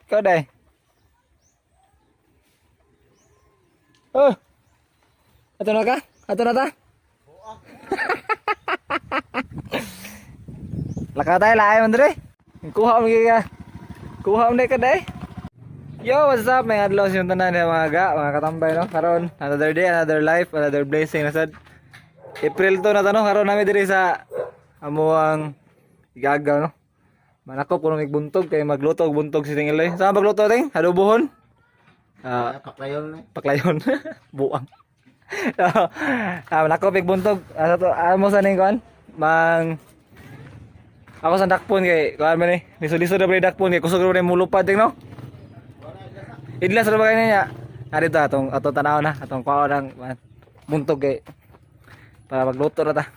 Ikaw day. Oh. Ato na ka? Ato na ta? Laka tayo, laay man dire. Kuha mo ka. Kuha mo ka day. Yo, what's up? May adlaw sa tanan ya, mga ga, mga katambay no. Karon, another day, another life, another blessing na sad. April 2 na tanong karon nami diri sa amuang igagaw no. Manakop kuno mig buntog kay magluto og buntog si Ting Iloy. Saan magluto ting? Adobohon? Ah, Paklayon na. Paklayon. Buang. Manakop mig buntog. Asa to amo sa ning kuan? Mang ako sa dakpon kay kuan man ni. Lisod-lisod na ba ni dakpon kay kusog ra ba ni mulupad ting no? Idlas ra ba kay niya? Ah, dito atong atong tanaw na, atong kuan ng kuan, buntog kay para magluto ra ta.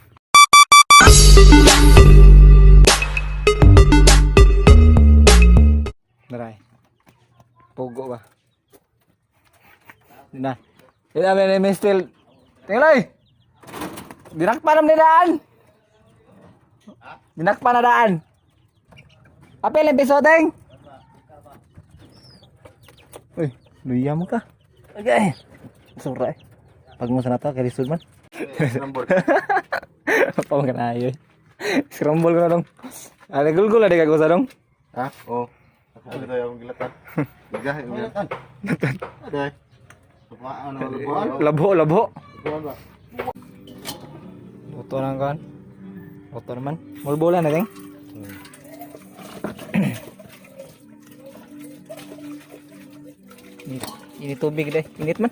Daray. Pugo ba? Di na. Di na, may still. Tingaloy! Dinakpa na daan! Dinakpa na daan! Apel, ang piso, ting! Uy, luya mo ka. Okay. Sura eh. Pag mo sa nato, kay lisod man. Scramble. Pa man ka eh. Scramble ko na dong. Ah, nagulgul na di ka ko sa dong. Ha? Oo. Ako pa dito yung gilatan. Gigah yung gilatan. Aday. Ano labuan? Labo, labo. Labuan ba? Luto na ang kan. Luto naman. Mulbola na ting. Init, init tubig deh. Init man.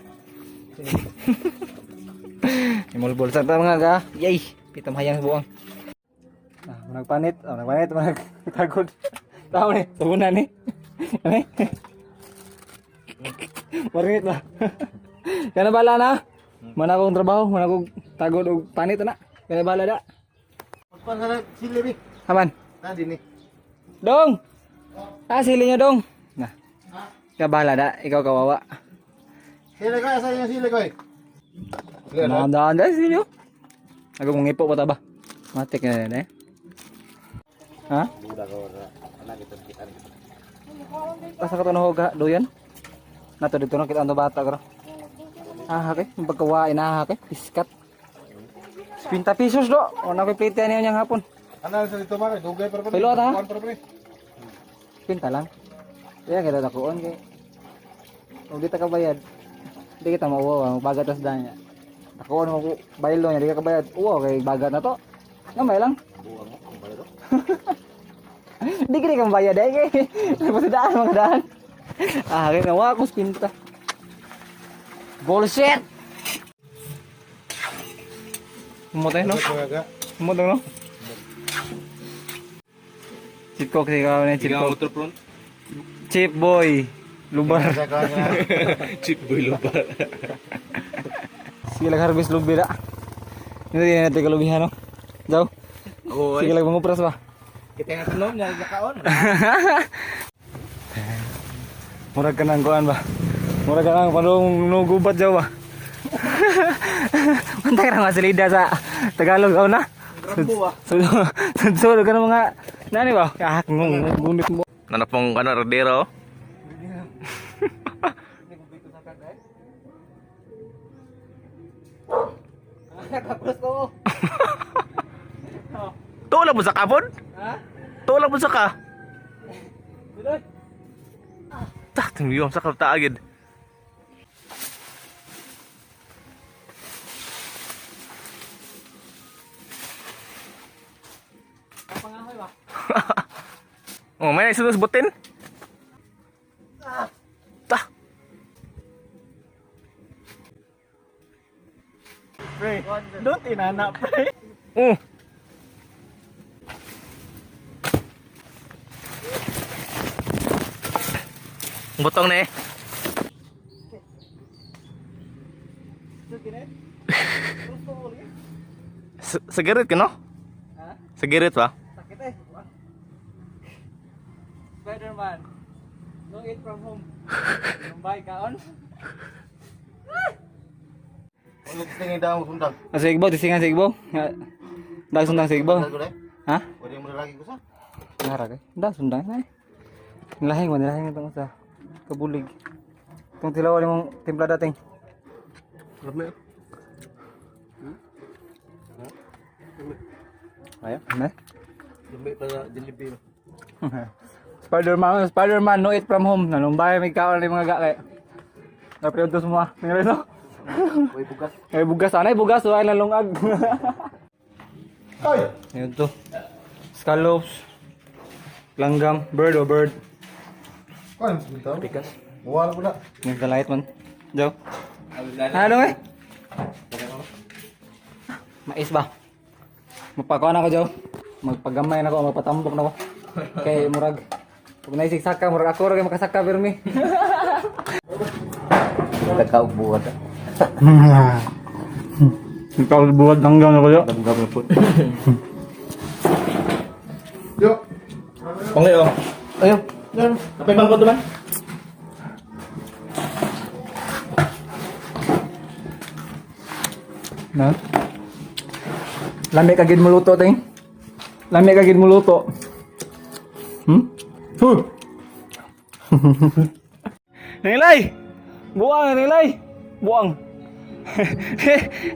Mulbol sa mga ga. Yay, pitam hayang buang. Ah, nagpanit, oh, nagpanit, nagtagod. Tao ni, tugunan ni. Ano? Marinit ba? Kana bala na. Mana akong trabaho, mana akong tagod og panit na. Kana bala da. Pagpan sa sili bi. Haman. Na dinhi. Dong. Ah, sili niyo dong. Nah. Ikaw bahala da, ikaw kawawa. Sili ko sa inyo sili ko. Nandaan da sili niyo. Ako mong ipo pa ta ba? Matik na yan eh. Ha? Buda ko ra. Ana kita kita. Asa ka to nahuga, doyan? Nato dito na kita ang bata karo. Ah, okay. Pagkawain na okay. Piskat. 50 pesos do. O na ko'y plate niya niyang hapon. Ana sa dito mare dugay pero Pilo ta? Kuan pero pre. Pinta lang. Kaya kita dakuon kay. Kung di ta kabayad, di kita mauwaw ang bagat tas danya. Dakuon mo ko baylo niya di ka kabayad. Uwaw kay bagat na to. Gamay lang. Buang ang bayro. Di kini kang bayad eh kay. Nagpasidaan mga daan. Ah, kay nawa ko pinta. Bullshit. Umutay no? Umutay no? Chip cock si ikaw na chip cock. Motor front. Chip boy. Lubar. Chip boy lupa. Sige lang harvest lubi na. Hindi na natin kalubihan no. Daw. Oo. Sige lang mangupras ba. Kita nga tunom nya nakaon. Murag ka nang kuan ba. Murag ka nang panong nugubat jaw ba. Mantay ra mga silida sa Tagalog aw na. Rambo ah. Sud ka ng mga nani ba? Ah, ngung gunit mo. Nanap mong ano, rodero. Kapros ko. Tulo mo sa kapon? Ha? Tulo mo sa ka? Tuloy. Ta, tingiyom sa kapta agad. Pangahoy ba? Oh, may naisip sa butin. Ta. Pre, don't inana pre. Oh. Butong na eh. Sa girit ka no? Ha? Sa girit ba? Sakit eh. Spider-Man. No eat from home. Lumbay kaon. Ano tingin daw sundang? Sa igbo, tisingan sa igbo. Dag sundang sa igbo. Ko Ha? Pwede mo lagi ko sa. Nara kay. Da sundang na. Nilahing man, nilahing itong sa kabulig. Itong tilaw mong timpla dating. Rami. Ayo, ne? Rami para delivery. Spider-Man, Spider-Man, no eat from home. Nanumbay, may kaon ni mga gakay. Napiyod to semua. Tinggal ito. May bugas. Ay bugas, anay bugas, wala na lungag. Ay! Ayun to. Scallops. Langgam, bird o bird. Kuan, bitaw. Pikas. Wala ko na. Nagdalait man. Joe. Ano eh? Mais ba? Magpakuan ako, Joe. Magpagamay na ako, magpatambok na ako. Kay murag pag naisig saka, murag ako ra kay makasaka pirmi. Nagkaog buhat. Ikaw buhat langgam na ko, Joe. Langgam na po. Yo. Pangli oh. Ayo. Kapay bangko duman. Na? Lami ka gid mo luto, ting. Lami ka gid mo luto. Huh. Nilay. Buang nilay. Buang.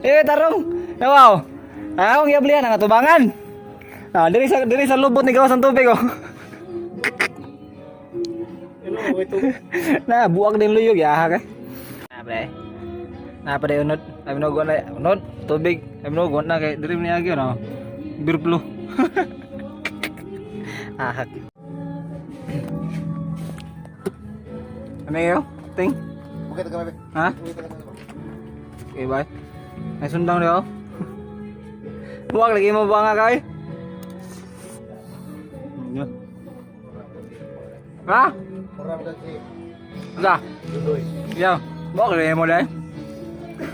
Eh tarong. Wow. Ah, akong giablihan ang atubangan. Ah, diri sa lubot ni gawas ang tubig oh. Na buang din luyog ya ka. Ah, pre. Na pa unod. Ay no na unod tubig. Ay no na kay diri ni agi no. Beer blue. Ahak. Ano yun? Ting? Bukit ka mabe. Ha? Okay, bye. Ay sundang niyo. Buwag lagi mo ba nga kay? Yun. Ha? Mura mo si Da. Dudoy. Yo, buwag lagi mo dai.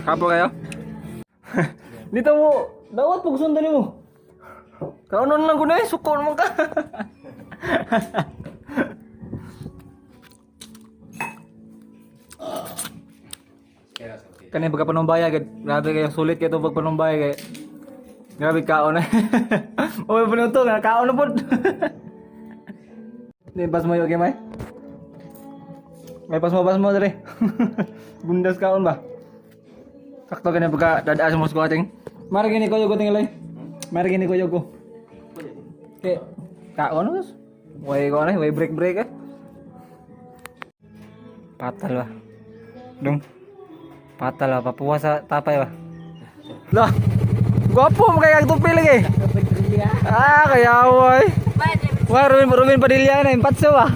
Kapo kayo? Dito mo, dawat pag sundan mo. Kaunon lang ko na eh, suko naman ka. Kani pagka panumbaya, gad, grabe kayo, sulit kayo itong pagpanumbaya kay. Grabe kaon eh. Uy, panuto, nga kaon na po. Di, pas mo yung may? May pas mo, dre. Bundas kaon ba? Sakto kani pagka dadaan sa mo ating. Mari gini ko yogo tinggalay. Mari gini ko yogo. Kay kaon na. Way ko na, way break break eh. Patal ba? Dong. Patal ba? Papuwa sa tapay ba? Lah. Gwapo mo kay tupi lagi. Ah, kaya way. Wah, Ruben Ruben Padilla na impatso ba?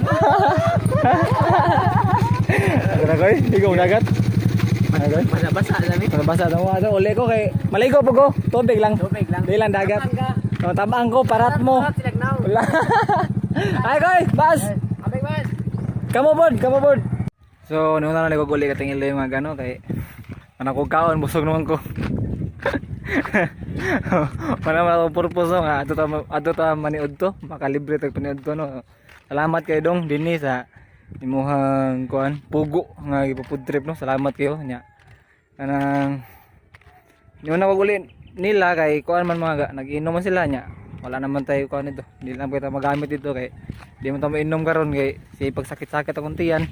Agad ko, ikaw dagat. Agad. Basa-basa lami. Basa daw ato uli ko kay maligo po ko. Tubig lang. Tubig lang. Di lang dagat. Oh, tabang ko parat mo. Wala. Ay koy, bas. Abay man. Kamo board, kamo board. So, nuna na naguguli ka tingin yung mga gano kay anak ko kaon busog naman ko. Wala man ako purpose no, nga ato ta maniud to, makalibre tag paniud to no. Salamat kay Dong dinhi sa imuhang kuan pugo nga gipa-food trip no. Salamat kayo nya. Kanang Yung na uli nila kay kuan man mga nag-inom man sila nya. Wala naman tayo kuan nito. Hindi lang kita magamit ito kay di mo ta mainom karon kay si pagsakit-sakit akong tiyan.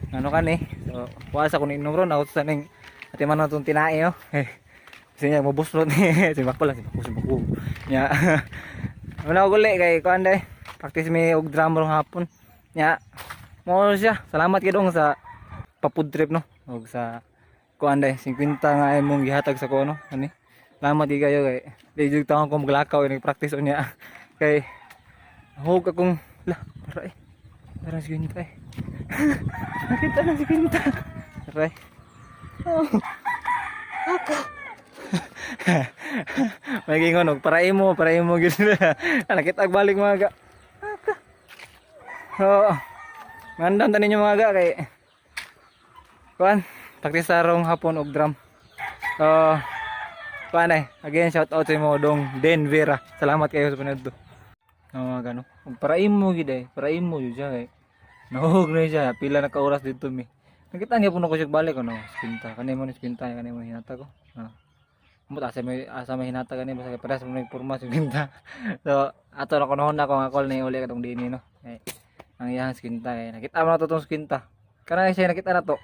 Ano kan eh. So, wala sa kung inom ron ako sa ning ati man natong tinae oh. Eh, kasi niya mabuslot ni si Bako lang si Bako si Bako. Nya. Wala ko uli kay kuan day. Practice mi og drum rong hapon. Nya. Mo siya. Salamat kay dong sa pa-food trip no. Og sa kuan day 50 nga imong gihatag sa kuno ani. Salamat di kayo kay di jud taon ko maglakaw nag practice unya. Kay hug akong lah para eh. Para 50 eh. Nakita na 50. Aray. Oh. Ako. May gingon og para imo gid. Nakita balik mga ga. Aka. Oo. Ngandam ta ninyo mga ga kay kuan practice sarong hapon og drum. So, kuan eh. Again, shout out sa imo dong Den Vera. Salamat kayo sa panood. Oo, mga gano. Ug para imo gid eh. Para imo jud siya kay. Nahuhog na siya. Pila na ka oras dito mi. Nakita niya puno ko siya balik ano. Spinta. Kani mo ni spinta, kani mo hinata ko. Ah. Mut asa may hinata kani basta kay parehas mo nagporma si Pinta. So, ato na kunohon na ko nga call ni uli katong dini no. Eh, Ang iyang skinta kay nakita mo na to tong skinta. Kana siya nakita na to.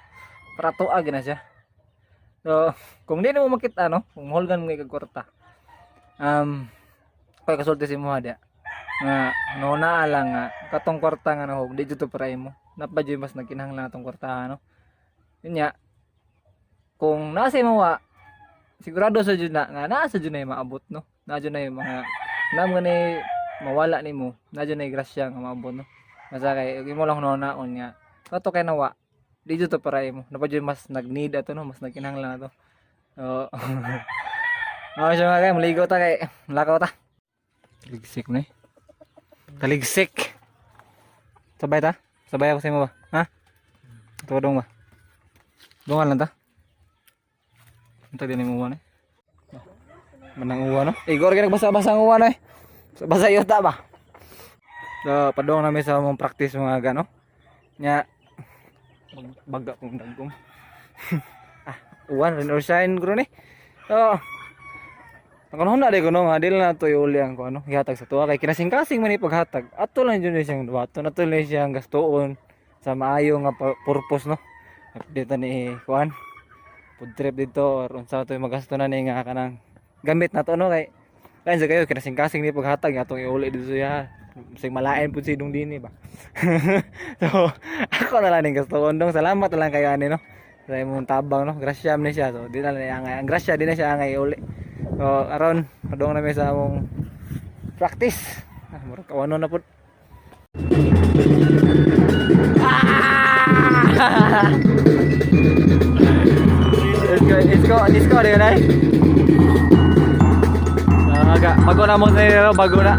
Para tuag na siya. So, kung di mo makita no, kung mahulgan mo kay kwarta. Kay kasulti si mo dia. Nga no naa lang nga katong kwarta nga nahog di jud to para imo. Napa jud mas nagkinahanglan atong kwarta no. Yun nga, kung nasa imo wa, sigurado sa jud na nga naa sa jud na maabot no. Naa jud na yung mga nam nga ni mawala nimo, naa jud na grasya nga maabot no. Basta kay imo lang hunaon nga kato kay nawa di jud to para imo. Napa jud mas nag-need ato no, mas nagkinahanglan ato. So, oh, siya mga kay maligo ta kay lakaw ta. Taligsik na eh. Taligsik. Sabay ta? Sabay ako sa imo ba? Ha? Ito dong ba? Dungan lang ta? Unta din mo uwan eh. Manang uwan no? Igor kay nagbasa-basa ang uwan eh. Basa yuta ba? So, padong namin sa mong practice mga gano. Nya baga kong dagom. Ah, uwan rin or shine gro ni. So, ang na di ko no nga dili na to iuli ang ko ano gihatag sa tuwa kay kinasing-kasing man ni paghatag. Ato lang jud ni siyang duwaton, ato lang siyang gastuon sa maayo nga purpose no. Dito ni kuan food trip dito or unsa to magasto na ni nga kanang gamit na to no kay lain sa kayo kinasing-kasing ni paghatag atong iuli dito siya. Sing malain pud si dong dinhi ba. So ako na lang ning gastuon dong. Salamat na lang kayo ani no. Sa imong tabang no. Grasya man ni siya. So di na lang angay. Ang grasya di na siya angay iuli. So aron padung na mi sa among practice. Ah, murag kawano na pud. Ah! Let's go, let's go, let's go, di na. Aga, bago na mo snare, bago na.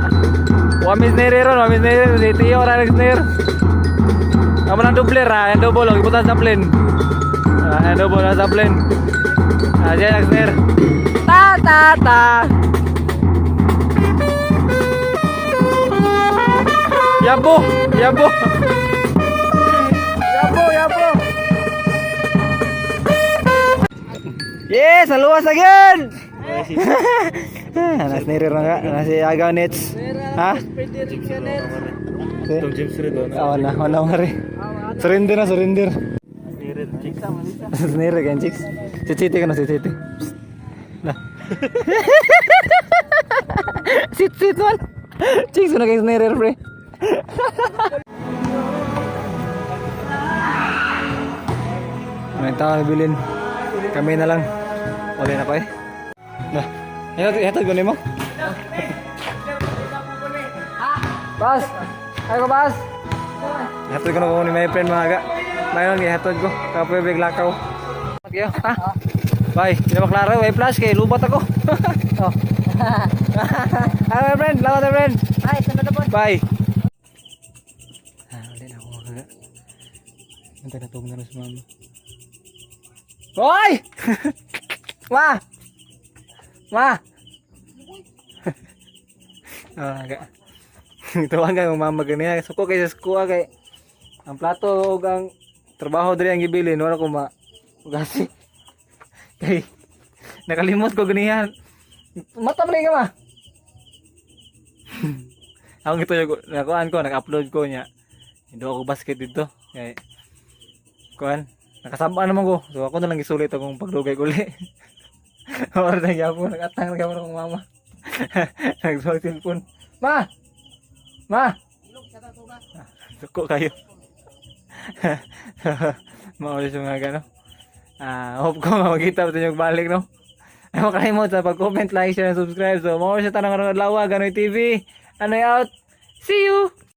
Wa mi snare ron, wa mi snare, si Tio ra nag snare. Amo nang doubler ra, ang double og ibutan sa plane. Ah, ang double na sa plane. Ah, siya nag snare. Ta ta ta. Yabo, yabo. Yabo, yabo. Yes, naluwas again. Nas nere nga, nasi agaw nets. Ha? Itong James Reed, oh. Oh, na, wala nga rin. Surrender na, surrender. Snare kan chicks. Si Chiti ka na, si Chiti. Psst. Lah. Sit, sit man. Chicks, na kay snare pre. May tao bilin. Kami na lang. Wala na ko eh. Nah. Ito, ito, gunin mo. Bas! Ay ko, bas! Hatod ko na ko ni my friend mga ga. Mayon gihatod ko. Kapoy big lakaw. Kayo, ha? Bye. Hindi na maklaro, may flash kay lubat ako. Oh. Hi my friend, lawat my friend. Ay, sunod na po. Bye. Ah, wala na ako mga ga. Antay na na rin si mama. Hoy! Ma! Ma! Ah, ga. Tuwang kay mama ganyan. Suko kay sa skuha kay ang plato ug ang trabaho diri ang gibilin wala ko ma gasi. Kay nakalimot ko ganihan. Mata pa ka ma. Ako ito yung nakuan ko, nag-upload ko niya. Hindi ako basket dito. Kay kuan, nakasama naman ko. So ako na lang gisulit akong pagdugay ko uli. Or na gyapon, nagatang na gyapon akong mama. Nagsuwag cellphone. Ma! Ma! Ah, suko kayo. Maulit yung mga gano. Ah, hope ko nga makita pa inyo balik no. Ay makalimot sa pag-comment, like, share, and subscribe. So, maulit sa tanong karong adlaw, Ganoy TV. Anoy out. See you!